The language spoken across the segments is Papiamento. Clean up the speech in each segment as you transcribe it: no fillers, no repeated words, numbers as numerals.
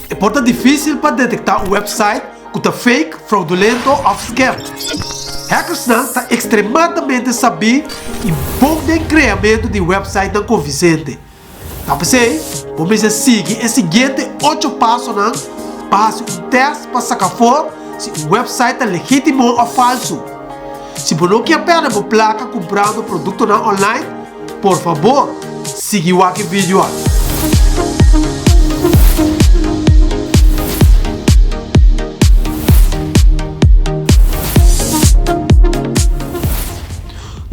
E por ta difísil pa detektá un website ku ta fake, fraudulento òf scam. Hackersnan ta ekstremadamente sabí i bon den kreamentu di websitenan konvinsente. Ta p'esei, bo mester sigui e siguiente ocho pasonan pa hasi un tèst pa saka for si un website ta legítimo òf falsu. Si bo no kier pèrdè bo plaka kumprando produktonan online, por fabor sigui wak e video aki.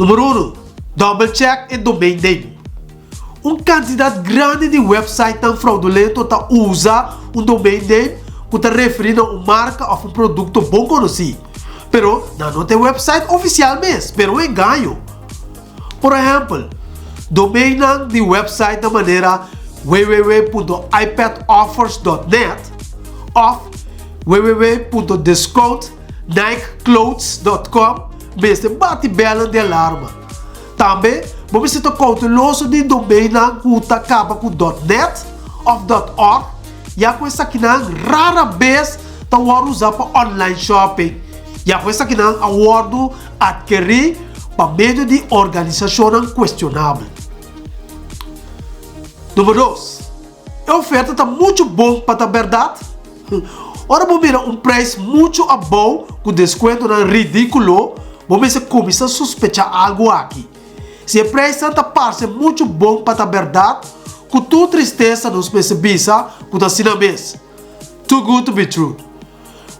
Number uno, Double check e domain name. Un kantidat grandi di websitenan fraudulento ta usa un domain name ku ta referí na un marka òf un produkto bon konosí. Pero nan no ta e website ofisial mes, pero un engaño. Por ehèmpel, domeinnan di websitenan manera www.ipadoffers dòt net òf www.discountnikeclothes dòt com mester bati bèlnan di alarma. Tambe bo mester ta kouteloso di domeinnan ku ta kaba ku dòt net òf dòt òrg, ya ku esakinan rara bes ta wòrdu usá pa online shopping, ya ku esakinan a wòrdu atkerí pa medio di organisashonnan kuestionabel. Number dos. E oferta ta muchu bon pa ta bèrdat? Ora bo mira un preis muchu abou ku deskuentonan ridíkulo, bo mester kuminsá suspechá algu aki. Si e preisnan ta parse muchu bon pa ta bèrdat, ku tur tristesa nos mester bisa ku ta asina mes. Too good to be true.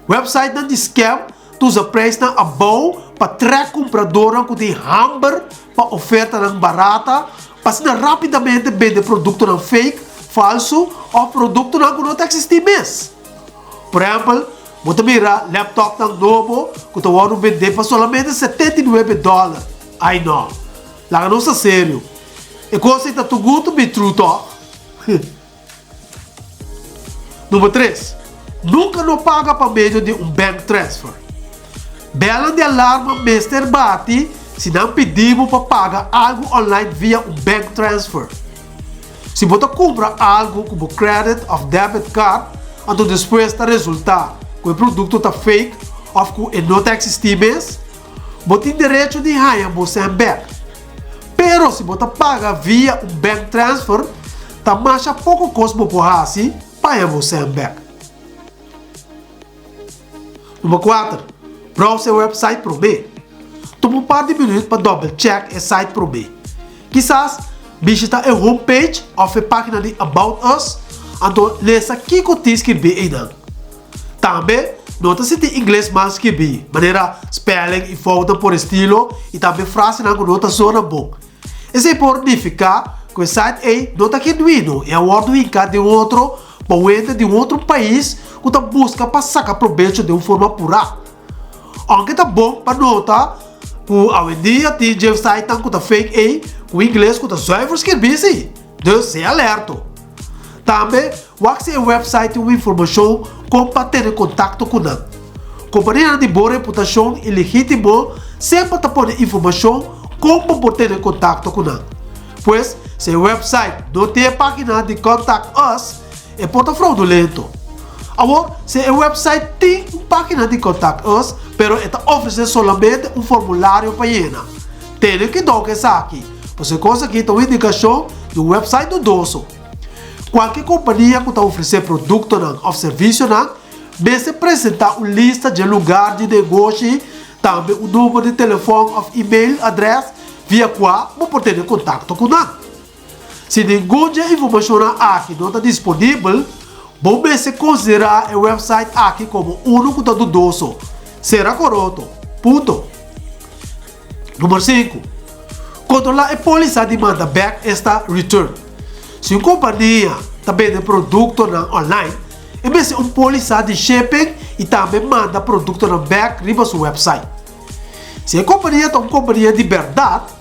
Websitenan di scam ta usa preisnan abou pa trèk kumpradornan ku tin hamber pa ofertanan barata pa asina rápidamente bende produktonan fake, falsu òf produktonan ku no ta eksistí mes. Por ehèmpel, bo ta mira lèptòpnan nobo ku ta wòrdu bendé pa solamente 79 dòler. Ai nò! Laga nos ta serio. E kos ei ta too good to be true tòg? Number tres, nunka no paga pa medio di un bank transfer. Bèlnan di alarma mester bati si nan pidi bo pa paga algu online via un bank transfer. Si bo ta kumpra algu ku bo credit òf debit card, anto despues ta resultá ku e produkto ta fake òf ku e no ta eksistí mes, bo tin derecho di haña bo sèn bèk. Pero si bo ta paga via un bank transfer, ta masha poko kos bo por hasi pa haña bo sèn bèk. Number kuater, browse e website promé. Tuma un par di minüt pa double check e site promé. Kisas bishita e homepage òf e página di About Us anto lesa kiko tin skirbí einan. Tambe no ta sinti ingles mal skirbí, manera spelling i foutnan por estilo i tambe frasenan ku no ta sona bon. Esei por nifiká ku e site ei no ta genuino i a wòrdu hinká den otro pa un hende di un otro pais ku ta buska pa saka probecho den un forma purá. Ounke ta bon pa nota ku awendia tin dje sitenan ku ta fake ei ku ingles ku ta zuiver skirbí sí. Dus sea alerto. Tambe wak si e website tin un informashon kon pa tene kontakto ku nan. Kompanianan di bon reputashon i legítimo semper ta pone informashon kon bo por tene kontakto ku nan. Pues, si e website no tin e página di Contact Us, e por ta fraudulento. Awor, si e website tin un página di Contact Us, pero e ta ofresé solamente un formulario pa yena, tene kuidou ku esaki, pasobra e kos aki ta un indikashon di un website dudoso. Kualke kompania ku ta ofresé produktonan òf servisionan mester presentá un lista dje lugar di negoshi, tambe un number di telefòn òf email adrès via kua bo por tene kontakto ku nan. Si ningun dje informashonnan aki no ta disponibel, bo mester konsiderá e website aki komo unu ku ta dudoso. Sera koroto. Punto. Number sinku, Kontrolá e pólisa di manda bèk esta return. Si un kompania ta bende produktonan online, e mester un pólisa di shipping i tambe manda produktonan bèk riba su website. Si e kompania ta un kompania di bèrdat,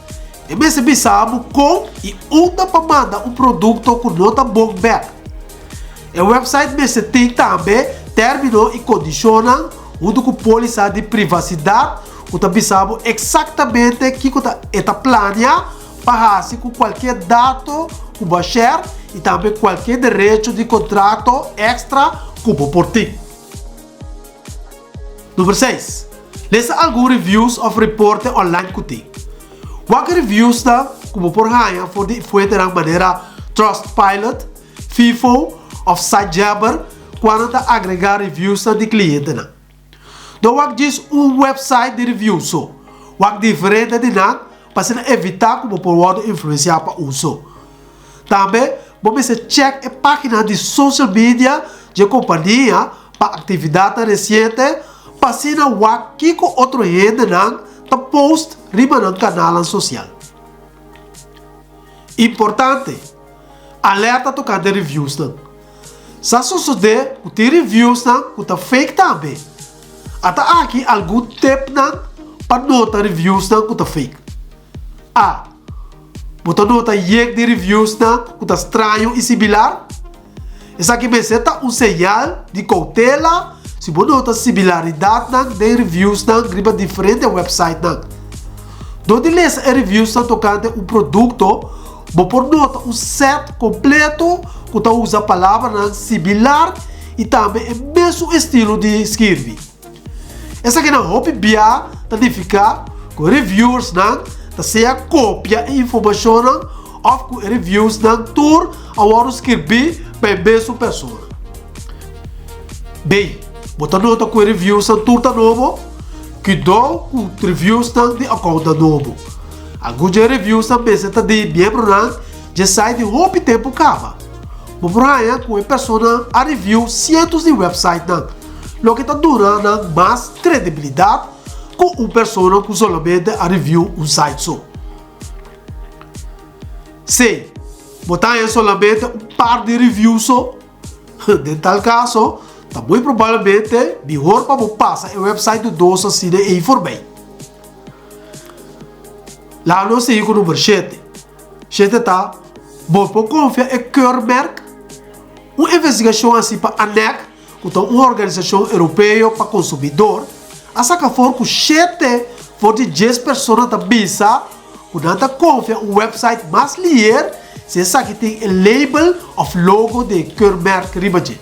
E mester bisa bo kon i unda pa manda un produkto ku no ta bon bèk. E wèpsait mester tin tambe término i kondishonnan huntu ku pólisa di privasidat ku ta bisa bo eksaktamente kiko ta e ta plania pa hasi ku kualkier dato ku bo a share i tambe kualke derecho di kontrato èkstra ku bo por tin. Number seis, Lesa algun reviews òf reporte online ku tin. Wak e reviewsnan ku bo por haña for di fuentenan manera Trustpilot, Fifo òf Sitejabber kua nan ta agregá reviewsnan di klientenan. No wak djis un website di review so, wak diferente di nan pa asina evitá ku bo por wòrdu influensiá pa un so. Tambe bo mester chèk e página di social media dje kompania pa aktividatnan resiente pa asina wak kiko otro hendenan ta post riba nan kanalnan sosial. Importante! Alerta tokante reviewsnan. Sa sosodé ku tin reviewsnan ku ta fake tambe. Ata aki algun tipnan pa nota reviewsnan ku ta fake. A. Bo ta nota yek di reviewsnan ku ta straño i similar? Esaki mester ta un señal di koutela si bo nota similaridatnan den reviewsnan riba diferente websitenan. Dor di lesa e reviewsnan tokante un produkto, bo por nota un sèt kompleto ku ta usa palabranan similar i tambe e mesun estilo di skirbi. Esakinan hopi bia ta nifiká ku e reviewersnan ta sea kopia e informashonnan òf ku e reviewsnan tur a wòrdu skirbí pa e mesun persona. B. Bo ta nota ku e reviewsnan tur ta nobo? Kudou ku reviewsnan di akountnan nobo. Algun dje reviewsnan mester ta di miembronan dje site di hopi tempu kaba. Bo por haña ku e persona a review sientos di websitenan, loke ta duna nan mas kredibilidat ku un persona ku solamente a review un site so. C. Bo ta haña solamente un par di review so? Den tal kaso, ta muy probablemente mihor pa bo pasa e website dudoso asina ei forbij. Laga nos sigui ku number shete. Shete ta, Bo por konfia e keurmerk? Un investigashon hasi pa ANEC, ku ta un organisashon europeo pa konsumidor, a saka for ku shete for di djes persona ta bisa ku nan ta konfia un website mas liher si esaki tin e label òf logo di e keurmerk riba dje.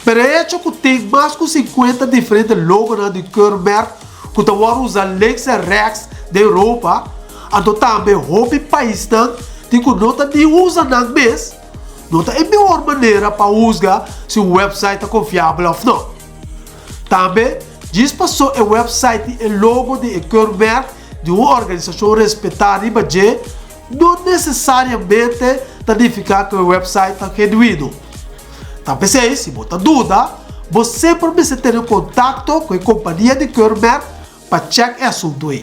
Pero e hecho ku tin mas ku sinkuenta diferente logonan di keurmerk ku ta wòrdu usa links en rechts den Europa, anto tambe hopi paisnan tin ku no ta ni usa nan mes, no ta e mihor manera pa husga si un website ta konfiabel òf no. Tambe, djis paso e website tin e logo di e keurmerk di un organisashon respetá riba dje, no nesesariamente ta nifiká ku e website ta genuino. Ta p'esei, si bo ta duda, bo semper mester tene kontakto ku e kompania di keurmerk pa chèk e asuntu ei.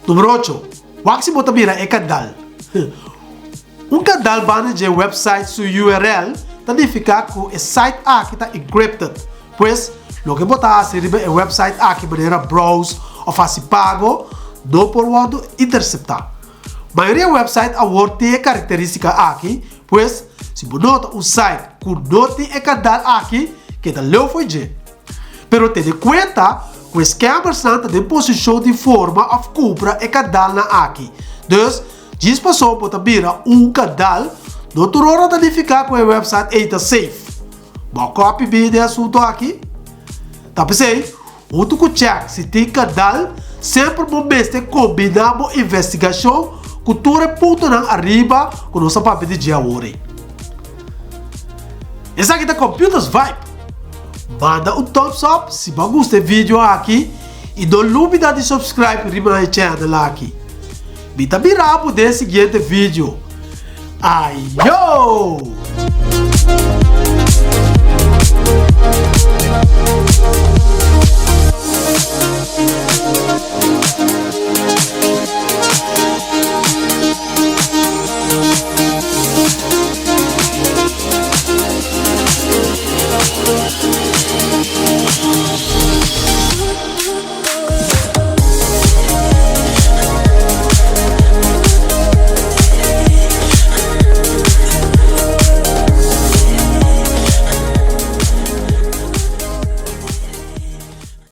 Numero ocho, wak si bo ta mira e kandal. Un kandal banda dje website su URL ta nifiká ku e site aki ta encrypted. Pues, loke bo ta hasi riba e website aki manera browse òf hasi pago no por wòrdu interseptá. Mayoria website awor tin e karakterístika aki, pues si bo nota un site ku no tin e kandal aki, keda leu fo'i dje. Pero tene kuenta ku e scammersnan ta den posishon di forma òf kumpra e kandalnan aki. Dus, djis paso bo ta mira un kandal, no tur ora ta nifiká ku e website ei ta safe. Bo a copy mi den asunto aki? Ta p'esei, huntu ku check si tin kandal, semper bo mester kombiná bo investigashon ku tur e puntonan ariba ku nos a papia di dje awor ei. Esaki ta Computers Vibe! Manda un thumbs up si bo a gusta e video aki i no lubida di subscribe riba e channel aki. Mi ta mira bo den e siguiente video. Ayo!